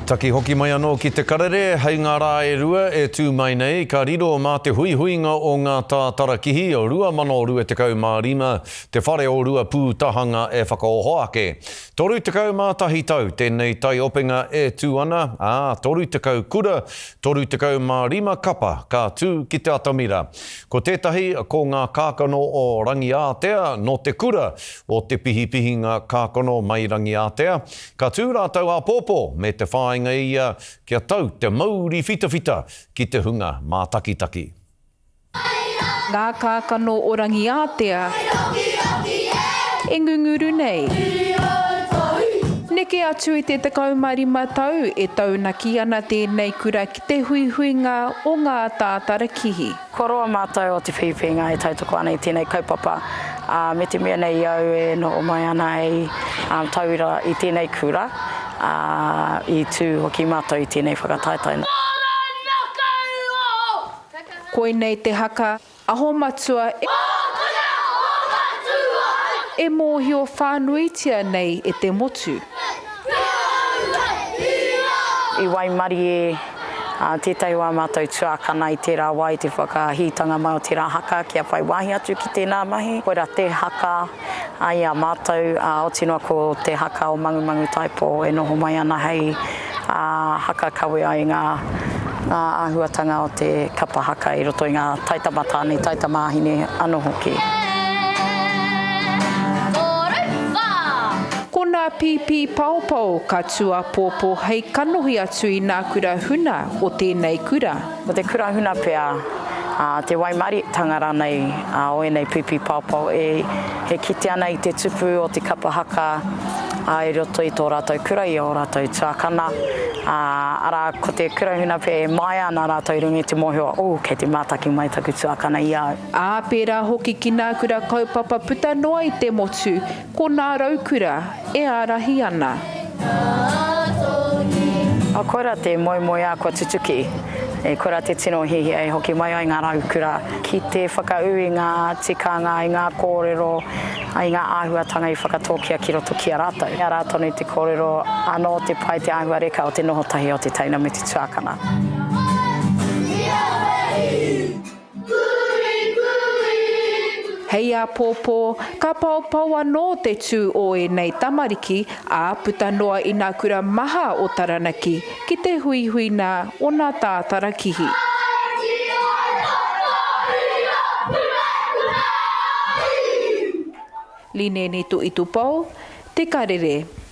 Taki hoki mai anō ki te karere, hei ngā rā e rua e tū mai nei, ka riro mā te huihuinga o ngā tātarakihi 2025 te whare o Ruapūtahanga e whakaoho ake. 31 tau tēnei taiopenga e tū ana, ā, 30 kura, 35 kapa ka tū ki te atamira. Ko tētahi ko ngā kākano o Rangiātea nō te kura o Te Pihipihinga Kākano mai Rangiātea. Ka tū rātou āpōpō me te whāinga ia kia tau te mauri whitawhita ki te hunga mātakitaki. Ngā kākano o Rangiātea e ngunguru nei. Neke atu i te 15 tau e taunaki ana tēnei kura ki te huihuinga o ngā tātarakihi. Kua roa mātou o Te Pīpīnga e tautoko ana i tēnei kaupapa, ā, me te mea nei au e noho mai ana hei tauira i tēnei kura, ā, i tū hoki mātou i tēnei whakataetae. Koinei te haka Aho Matua e mōhio whānuitia nei e te motu. I waimarie tētahi o ā mātou tuākana i tērā wā i te whakahītanga mai o tērā haka kia whai wāhi atu ki tēnā mahi. Koirā te haka i a mātou, oti noa ko te haka o Mangumangu Taipo e noho mai ana hei haka kawe ai i ngā āhuatanga o te kapa haka i roto i ngā taitama tāne, taitamāhine anō hoki. Ko nā pīpī paopao ka tū apōpō hei kanohi atu i nā kura huna o tēnei kura. Ko te kura huna pea, te waimarietanga rānei o ēnei pīpī paopao e kite ana i te tupu o te kapa haka i roto i tō rātou kura, i ō rātou tuakana, arā, ko te kura huna pea e māia ana rātou i runga i te mōhio, oh, kei te mātaki mai taku tuakana i a au. Ā, pērā hoki ki nā kura kaupapa puta noa i te motu, Ko nā raukura e ārahi ana. Koira te moemoeā kua tutuki. Koira te tino hiahia e hoki mai ai ngā raukura ki te whakaū i ngā tikanga, i ngā kōrero, i ngā āhuatanga i whakatōkia ki roto ki a rātou. Arā tonu te kōrero anō te pai, te āhua reka o te noho tahi o te teina me te tuakana. Hei āpōpō, ka paopao anō te tū o ēnei tamariki, ā, puta noa i nā kura maha o Taranaki ki te huihuina o nā tātarakihi. Lineni Tuitupou, Te Karere.